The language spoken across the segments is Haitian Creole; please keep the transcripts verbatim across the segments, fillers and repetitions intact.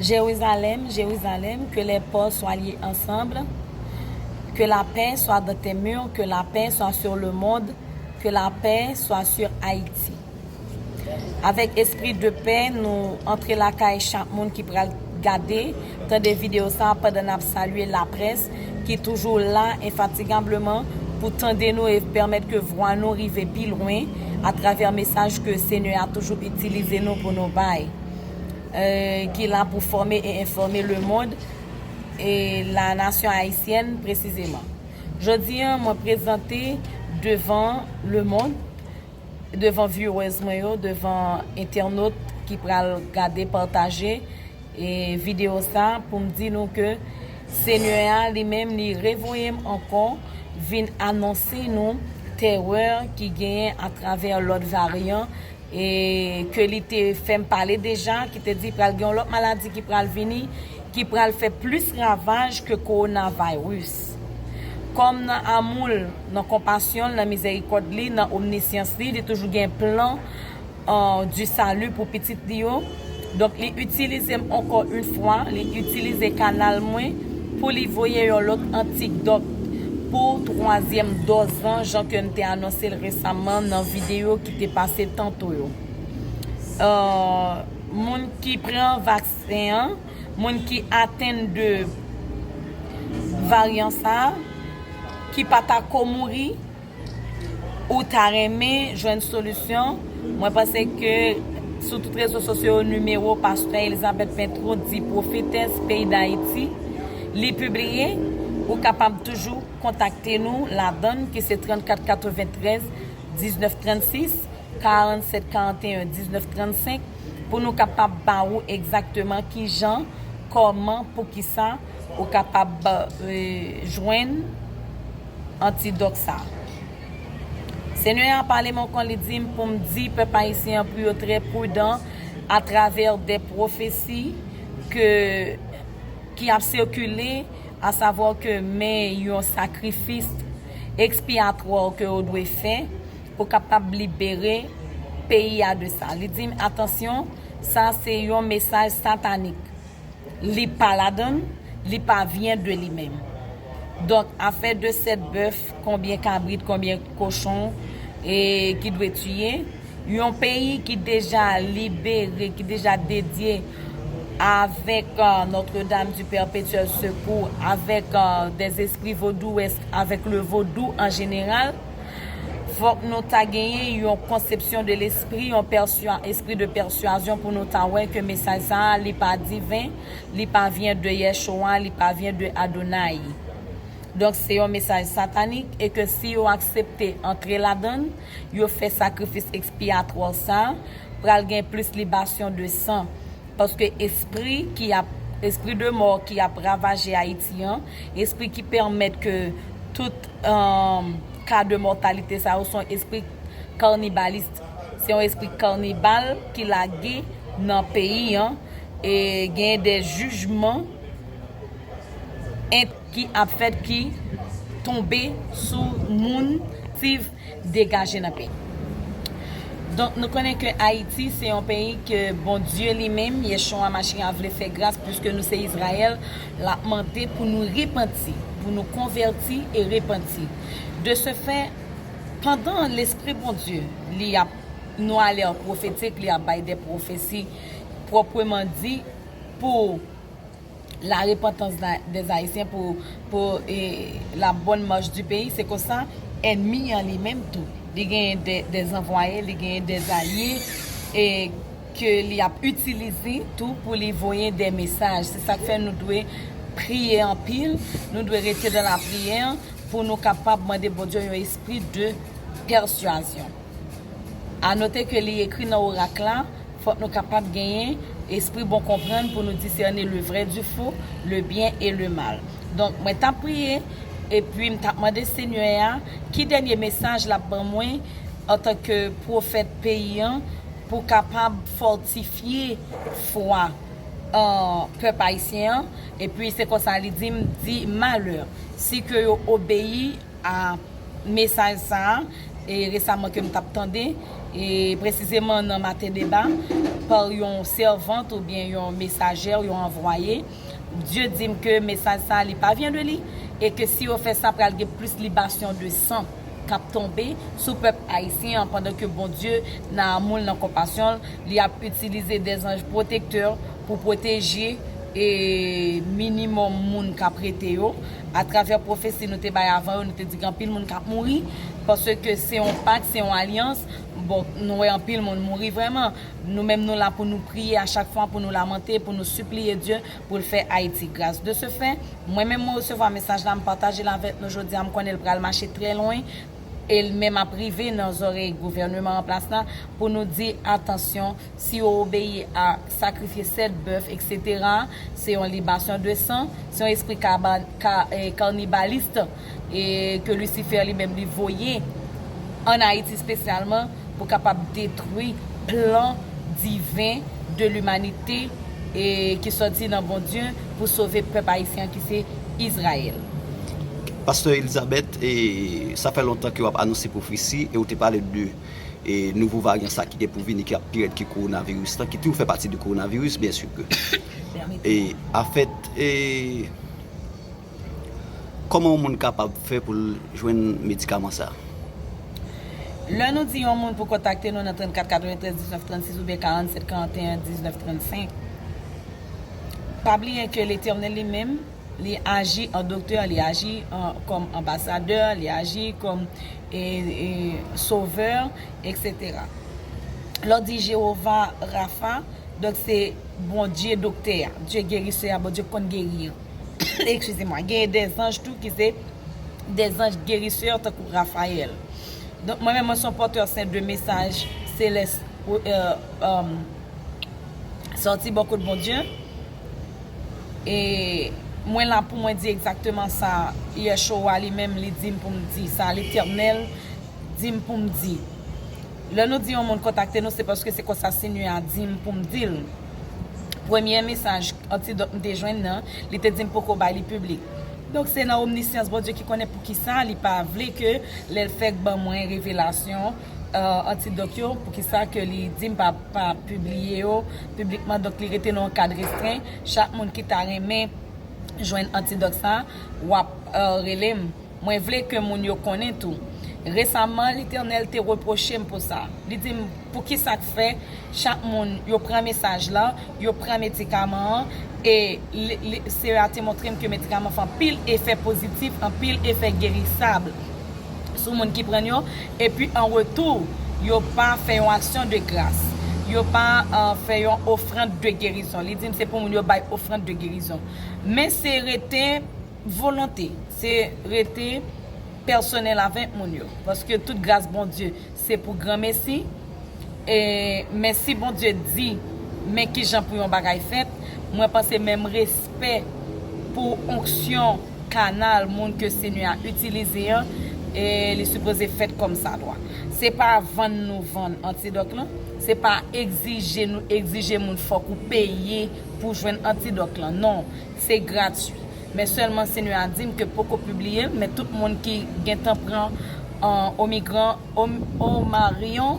Jérusalem, Jérusalem, que les ports soient liés ensemble, que la paix soit dans tes murs, que la paix soit sur le monde, que la paix soit sur Haïti. Avèk espri de pè, nou antre lakay chak moun ki pral gade, tande videyo sa a pandan n ap salye laprès ki toujou la enfatigableman pou tande nou e pèmèt ke vwa nou rive pi lwen atravè mesaj ke Senyè a toujou itilize nou pou nou bay, euh, ki la pou fòme e enfòme lemonn e la nasyon ayisyèn presizeman. Jodi a, mwen prezante devan lemonn, devan viewers mwen yo, devan entènot ki pral gade, pataje e videyo sa pou m di nou ke Senyè a li menm li revoye m ankò vin anonse nou terè ki genyen atravè lòt varyan e ke li te fè m pale deja, ki te di pral gen yon lòt maladi ki pral vini, ki pral fè plis ravaj ke kowonaviris. Kòm nan amou l, nan konpasyon l, nan mizerikòd li, nan omnisyans li, li toujou gen plan, euh, du salut pou pitit li yo. Donk, li itilize m ankò yon fwa, li itilize kanal mwen pou li voye yon lòt antidòt pou twazyèm dòz lan, jan ke m te anonse l resaman nan videyo ki te pase tanto yo. Euh, moun ki pran vaksen an, moun ki atenn de varyan sa a, ki pa ta ko mouri, ou ta renmen jwenn solisyon, mwen panse ke sou tout rezo sosyo yo, nimewo pastè Elizabeth Pentreau, di pwofetès peyi Dayiti, li pibliye, ou kapab toujou kontakte nou ladan l, ki se trannkat katreventrèz diznèf trannsis, karannsèt karanteyen diznèf trannsenk, pou nou kapab ba ou egzakteman kijan, kòman, poukisa ou kapab, euh, jwenn antidòt sa. Senyè a pale m ankò, li di m pou m di pèp ayisyen an pou yo trè pridan atravè de pwofesi ke, ki ap sikile, asavwa ke men yon sakrifis ekspiyatwa ke yo dwe fè pou kapab libere peyi a de sa. Li di m, atansyon, sa se yon mesaj satanik. Li pa ladan l, li pa vyen de li menm. Donk, afè de sèt bèf, konbyen kabrit, konbyen kochon, e, ki dwe tiye, yon peyi ki deja libere, ki deja dedye avèk, euh, Notre-Dame du Perpétuel Secours, avèk, euh, des esprits vaudouesques, avèk le vodou an jeneral, fòk nou ta genyen yon konsepsyon de lespri, yon pèswa-, espri de pèswazyon pou nou ta wè ke mesaj sa a, li pa diven, li pa vyen de Yeshua, li pa vyen de Adonai. Donk, se yon mesaj satanik e ke si yo aksepte antre ladan l, yo fè sakrifis ekspiyatwa sa, pral gen plis libasyon de san. Paske espri ki ap, espri de mò ki ap ravaje Ayiti an, espri ki pèmèt ke tout, um, ka de mòtalite sa yo se yon espri kanibalis. Se yon espri kanibal ki lage nan peyi an, e genyen de jijman ent ki ap fèt ki tonbe sou moun ki degaje nan peyi. Donk, nou konnen ke Ayiti se yon peyi ke Bondye li menm, Yeshua Mashiach, vle fè gras, piske nou se Izrayèl, l ap mande pou nou repanti, pou nou konvèti e repanti. De ce fait, pandan Lespri Bondye, li ap, nou alè pwofetik, li ap bay de pwofesi pwòpman di pou la repantans da-, des Ayisyen, pou, pou, e, la bonne marche du pays, se konsa, ènmi an li menm tou, li genyen de, de anvwaye, li genyen de alye, e ke li ap itilize tou pou li voye de mesaj. Se sa k fè nou dwe priye anpil, nou dwe rete dan lapriyè pou nou kapab mande Bondye yon espri de pèswazyon. A note ke li ekri nan orak la, fòk nou kapab genyen espri bon konprann pou nou disène le vrai du faux, le bien et le mal. Donk, mwen t ap priye, epi m t ap mande Senyè a, ki dènye mesaj l ap ban mwen antanke pwofèt peyi an, pou kapab fòtifye fwa, euh, pèp ayisyen an, epi se konsa li di m, di malè, si ke yo obeyi a mesaj sa a, e resaman ke m t ap tande, e presizeman nan Maten Deba, pa yon sèvant oubyen yon mesajè, yon anvwaye. Dye di m ke mesaj sa a, li pa vyen de li, e ke si yo fè sa, pral gen plis libasyon de san k ap tonbe sou pèp ayisyen an, pandan ke Bondye, nan amou l, nan konpasyon l, li ap itilize dèzanj pwotektè pou pwoteje e minimòm moun k ap rete yo. Atravè pwofesi nou te bay avan yo, nou te di gen anpil moun k ap mouri, paske se yon pak, se yon alyans. Bon, nou wè anpil moun mouri vrèman. Nou menm, nou la pou nou priye a chak fwa, pou nou lamante, pou nou sipliye Dye pou l fè Ayiti gras. De ce fait, mwen menm, mwen resevwa mesaj la, m pataje l avèk nou jodi a, m konnen l pral mache trè lwen, e l menm ap rive nan zòrèy gouvèneman an plas la, pou nou di, atansyon, si yo obeyi a sakrifye sèt bèf, etsetera, se yon libasyon de san, se yon espri kaba- ka- e, kannibalis, e ke Lisifè li menm li voye ann Ayiti espesyalman pou kapab detwi plan diven de limanite, e ki sòti nan Bondye pou sove pèp ayisyen an ki se Izrayèl. Pastè Elizabeth, e, sa fè lontan ke w ap anonse pwofesi e w te pale de e, nouvo varyan sa ki gen pou vini, ki ap pi rèd ke kowonaviris lan, ki toujou fè pati de kowonaviris, byen si ke. E, anfèt, e, kòman yon moun kapab fè pou l jwenn medikaman sa? Lè nou di yon moun pou kontakte nou nan trannkat katreventrèz diznèf trannsis oubyen karannsèt karanteyen diznèf trannsenk, pa bliye ke Letènèl li menm, li aji an doktè, li aji an, kòm anbasadè, li aji kòm e, e, sovè, etsetera. Lè w di Jewova Rafa, donk se Bondye doktè a, Dye gerisè a, Bondye k konn geri an. Eskize mwa, genyen dèzanj tou ki se dèzanj gerisè tankou Rafayèl. Donk, mwen menm, mwen se yon pòtè sen de mesaj selès, e, e, sòti bò kot Bondye. E mwen la pou mwen di egzakteman sa Yeshua li menm li di m pou m di, sa Letènèl di m pou m di. Lè nou di yon moun kontakte nou, se paske se konsa Senyè a di m pou m di l. Premye mesaj antidòt m te jwenn nan, li te di m poko bay li piblik. Donk, se nan omnisyans Bondye ki konnen poukisa li pa vle ke lè l fèk ban mwen revelasyon, e, antidòt yo, poukisa ke li di m pa, pa pibliye yo piblikman. Donk, li rete nan yon kad restren. Chak moun ki ta renmen jwenn antidòt sa, w ap, e, rele m. Mwen vle ke moun yo konnen tou. Resaman, Letènèl te repwoche m pou sa. Li di m, poukisa k fè chak moun yo pran mesaj la, yo pran medikaman an, e li, li, Senyè a te montre m ke medikaman fè anpil efè pozitif, anpil efè gerisab sou moun ki pran yo, epi an retou, yo pa fè yon aksyon de gras, yo pa, e, fè yon ofrann de gerizon. Li di m se pou moun yo bay ofrann de gerizon. Men se rete volonte, se rete pèsonèl avèk moun yo. Paske tout gras Bondye, se pou granmesi. E, men si Bondye di, men kijan pou yon bagay fèt, mwen panse menm respè pou onksyon kanal moun ke Senyè a itilize an, e li sipoze fèt kòmsadwa. Se pa vann nou vann antidòt lan, se pa egzije nou egzije moun fòk ou peye pou jwenn antidòt lan. Non, se gratui. Men sèlman Senyè a di m ke poko pibliye l, men tout moun ki gentan pran, e, omigran, om, omaryon,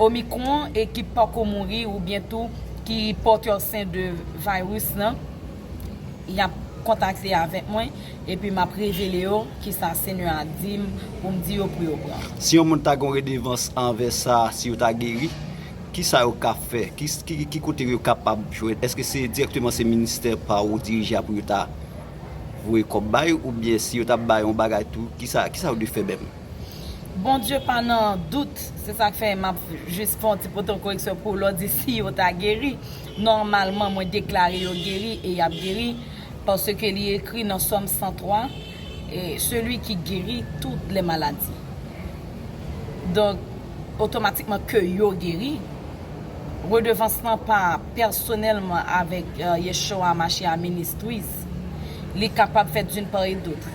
omikron e ki poko mouri oubyen tou ki pòtè sen de virus lan, y ap kontakte avèk mwen, epi m ap revele yo kisa Senyè a di m pou m di yo pou yo pran. Si yon moun ta gen yon redevans anvè sa, si yo ta geri, kisa yo ka fè? Ki, ki, ki kote yo kapab jwenn? Èske se dirèkteman se ministè pa w dirije a pou yo ta voye kòb bay, oubyen si yo ta bay yon bagay tou, kisa, kisa yo dwe fè menm? Bondye pa nan dout, se sa k fè m ap jis fè yon ti pote yon koreksyon pou w lè w di si yo ta geri. Nòmalman, mwen deklare yo geri e y ap geri, paske li ekri nan Sòm san twa, e, Celui qui guérit toutes les maladies. Donk, otomatikman ke yo geri, redevans lan pa pèsonèlman avèk, e, Yeshua Mashiach Ministries, li kapab fèt d'une part et d'autre.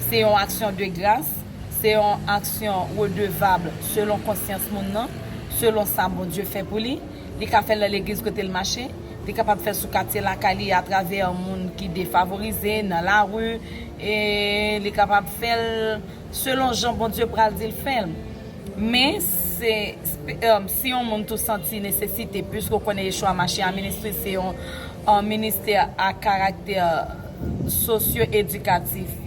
Se yon aksyon de gras, se yon aksyon redevab selon konsyans moun nan, selon sa Bondye fè pou li. Li ka fè l nan legliz kote l mache, li kapab fè sou katye lakay li atravè moun ki defavorize nan lari, e li kapab fè l selon jan Bondye pral di l fè l. Men, Se spe- um, si yon moun tou santi nesesite, piske w konnen Yeshua Mashiach ministri se yon, yon ministè a karaktè sosyo-edikatif.